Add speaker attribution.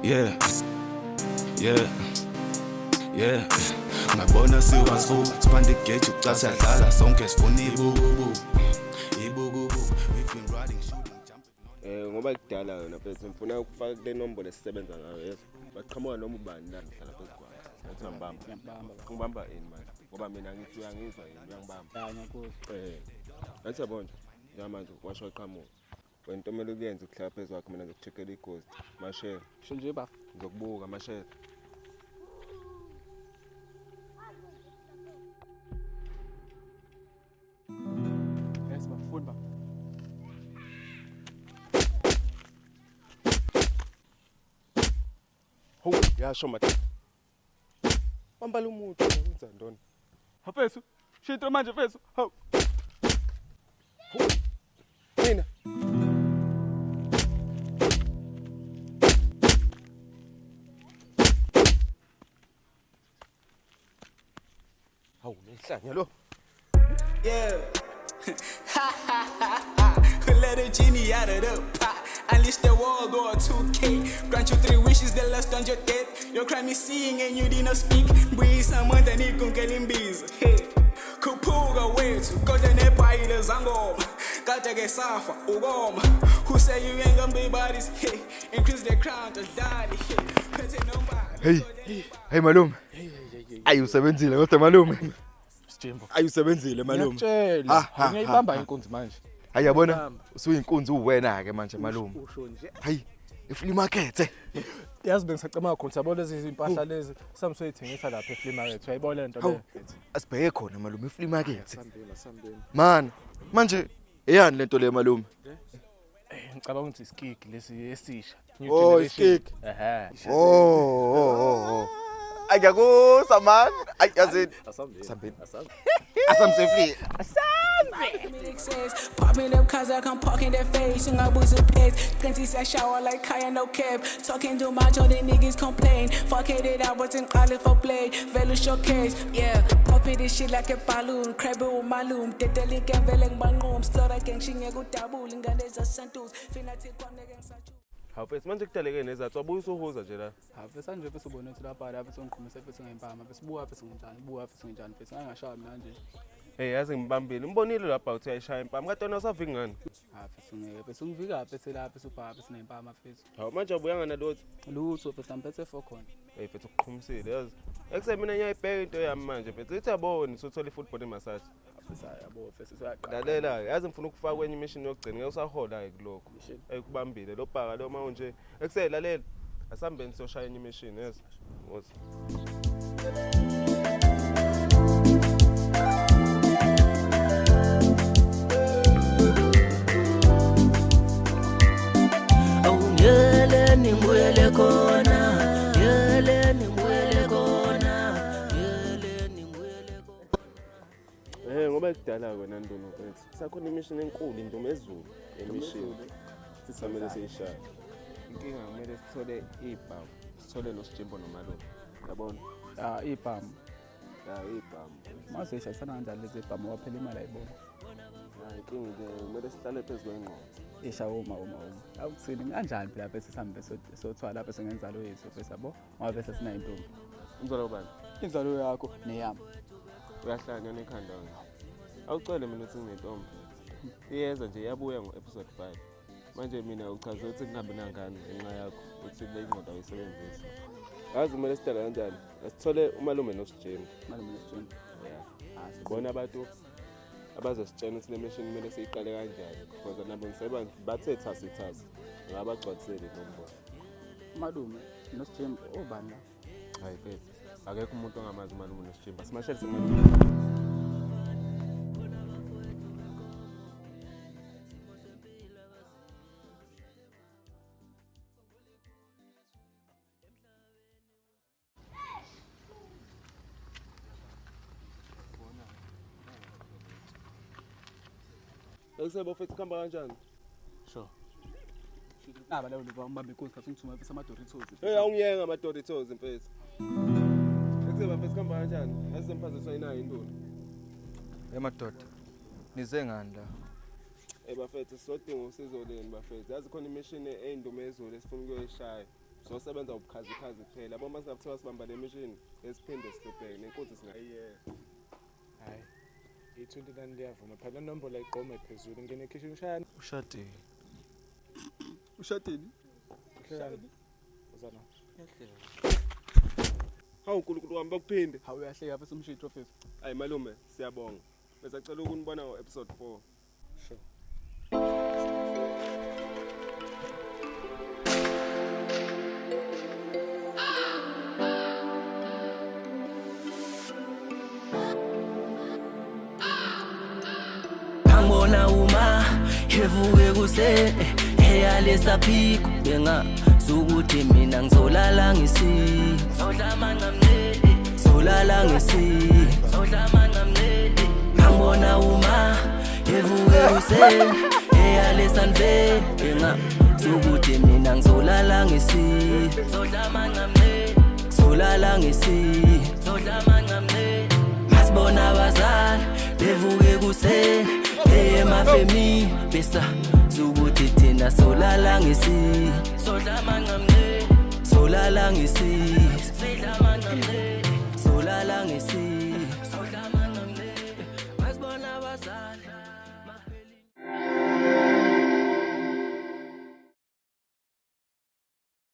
Speaker 1: Yeah. Yeah. Yeah. Ngabona siwazivu sibanda igeji uca siyadlala sonke sifuna ibukubu. Ibukubu. We've been riding shooting jumping.
Speaker 2: Ngoba kudala yona mfethu ngifuna ukufaka kule nombolo esisebenza ngayo yeso. Baqhamuka noma ubani la ngihlala phezu kwayo. Ngathi ngiyambamba.
Speaker 3: Ngiyambamba.
Speaker 2: Ngibamba ini manje? Ngoba mina ngithi uyangizwa yini uyangibamba.
Speaker 3: Ya ngiyakuzwa.
Speaker 2: Ngathi yabona nje njengamanje washo waqhamuka. Wena into omele ukuyenze ukuhlala phezu kwakho mina ngizokucheckela ighost. Mashele.
Speaker 3: Sho nje bafo.
Speaker 2: Ngizokubuka mashele.
Speaker 3: Yes bafo, funi bafo.
Speaker 2: Hawu, yasho manje. Bamba lo muntu wenza ntoni?
Speaker 3: Mfethu, shinto manje mfethu. Hawu.
Speaker 2: Mina. Hawu, lehlanya lo.
Speaker 4: Yeah. Let a genie out of the pot. Unleash the world or 2K. Grant you three wishes, the last on your death. Your crime is seeing and you did not speak. Breathe someone that need kunkelimbiza. Hey. Khuphuka wethu kodwa nebhayile zangoma. Kade ke safa ukoma. Who say you ain't gonna be bodies? Hey. Increase the crown to dali. Hey. Phethe nombala.
Speaker 5: Hey. Hey malume. Ayi usebenzile kodwa malume.
Speaker 3: Sijimbo.
Speaker 5: Ayi usebenzile malume.
Speaker 3: Ngiyakutshela.
Speaker 5: Ha, ha,
Speaker 3: Ngiyayibamba
Speaker 5: ha, ha.
Speaker 3: inkunzi manje.
Speaker 5: Hayi yabona usuyinkunzi uwena ke manje malume.
Speaker 3: Usho nje.
Speaker 5: Hayi iflea market.
Speaker 3: Yazi bengisacama kakhulu siyabona lezi zimpahla lezi samsoyithengisa lapha eflea market. Uyayibona lento
Speaker 5: Hawu
Speaker 3: leyo.
Speaker 5: asibheke khona malume iflea market.
Speaker 3: Sambeni, sambeni.
Speaker 5: Man manje eyani lento le malume?
Speaker 3: Ngicabanga ukuthi iskiki lesi esisha. New
Speaker 5: Oh
Speaker 3: generation.
Speaker 5: iskiki.
Speaker 3: Ehhe.
Speaker 5: Oh oh oh oh. Ay ngiyakusa man. Ay yazini. Asambeni. Asamsefli.
Speaker 4: Says, popping up cars like I'm parking their face. Ungabuza place, plenty said shower like Kaya, no cap. Talking too much, all the niggas complain. Fuck it, I wasn't calling for play. Velu showcase, yeah. Popping this shit like a balloon. Crab with my loom. Teteli can veleng banqum. Slaughter gang, she ngekudabula. Ingane zasantus. Fina take one nigga ngisachu.
Speaker 2: Hawu mfethu manje kudaleke nezathu wabuya usuhuza nje la.
Speaker 3: Ha mfethu nje mfethu ubone ukuthi lapha lapha songiqhumisa mfethu ngempama mfethu buka mfethu nginjani buka mfethu nginjani mfethu ngangashaya mina nje.
Speaker 2: Hey yazi ngibambile. Umbonile lapha uthi uyayishaya impama kade wena usavika ngani?
Speaker 3: Ha mfethu ngeke mfethu ngivika mfethu lapha ubha mfethu nempama mfethu.
Speaker 2: Hawu manje awubuyanga nalotho.
Speaker 3: Lutho mfethu ngiphethe four khona.
Speaker 2: Hey mfethu uqhumisile yazi. Ekuse mina ngiyayibheka into yami manje mfethu. Ithi yabona usuthola i-full body massage.
Speaker 3: Mfethu yabo mfethu usuyaqala.
Speaker 2: Lalela yazi ngifuna ukufaka kwenye imishini yokugcina ngeke usahola ke kulokho. Ekubambile lo bhaka lo manje. Ekuse lalela. Asambeni siyoshaya enye imishini yes. Woza.
Speaker 6: Awungiyeleni ngibuyele khona, ngiyeleni ngibuyele khona, ngiyeleni ngibuyele khona.
Speaker 2: Ngoba kudala wena ndono mfethu. Kusakhona imishini enkulu indumezulu emishini. Sisamele siyishaye. Inkinga kumele sithole ibhamu, sithole nosijimbo nomalume. Yabona?
Speaker 3: Ah ibhamu.
Speaker 2: Ya ibhamu.
Speaker 3: Mase ishayisana kanjani lezi ibhamu waphela imali ayibona.
Speaker 2: Ya inkinga ke kumele sihlale phezu kwengqondo.
Speaker 3: Isha uma uma uma. Awuthini kanjani phela bese sihambe sothwala lapha sengenzalo yethu bese yabo ngoba bese sinayo intombi.
Speaker 2: Inzalo bani?
Speaker 3: Inzalo yakho neyami.
Speaker 2: Uyahlanya nekhanda wena. Awucele mina ukuthi nginentombi. Iyeza nje iyabuya ngo-episode 5. Manje mina uchaze ukuthi ngingabi nangane ngenxa yakho uthi le ingqondo awuyisebenzisi. Yazi kumele sidale kanjani? Asithole umalume nosijimbo.
Speaker 3: Malume nosijimbo.
Speaker 2: Yeah. Bona abantu abazositshela ukuthi le mission kumele siyiqale kanjani because nabo ngisebantu bathe thasi thasi. Ngabagcwaliseli nombono.
Speaker 3: Malume nosijimbo obani la?
Speaker 2: Hayi mfethu, akekho umuntu ongamazi umalume nosijimbo. Simashele simalume. Ekusebo mfethu kuhamba kanjani?
Speaker 3: Sure. Naba leyo liva umbambe inkunzi khathi ngithuma mfethu ama-Doritos.
Speaker 2: Hey awungiyenga ama-Doritos mfethu. Ekusebo mfethu kuhamba kanjani? Asisemphaziswa inayo intuli.
Speaker 5: Hey madoda. Nize ngani la?
Speaker 2: Hey bafethu sizodinga usizo leni bafethu. Yazi khona imishini eyindumezulu esifuna ukuyoyishaya. Sosebenza ubukhazikhazi kuphela. Yabo uma singabuthiwa sibamba le mission esiphinde sihlupheke nenkunzi singayiyeka.
Speaker 7: Hayi. I-29 liyavuma phela inombolo ayigqome phezulu ngene ekhishini ushayani.
Speaker 5: Ushadile.
Speaker 2: Ushadini?
Speaker 7: Uhlekani? Uzana.
Speaker 2: Hawu uNkulunkulu wami bakuphinde.
Speaker 3: Hawu uyahleka mfethu umshitho mfethu.
Speaker 2: Hayi malume siyabonga. Besacela ukunibona ngo-episode 4.
Speaker 7: Sure.
Speaker 6: Ngibona uma evuke kuse eyalesa phikho bengazukuthi mina ngizolala ngisi sodla amanqamne solala ngisi sodla amanqamne ngibona uma evuke kuse eyalesanve bengazukuthi mina ngizolala ngisi sodla amanqamne solala ngisi sodla amanqamne masibona abazali bevuke kuseni beye emafemi besa zukuthi thina solala ngesi sodla amanqamne solala ngesi sidla amanqamne solala ngesi.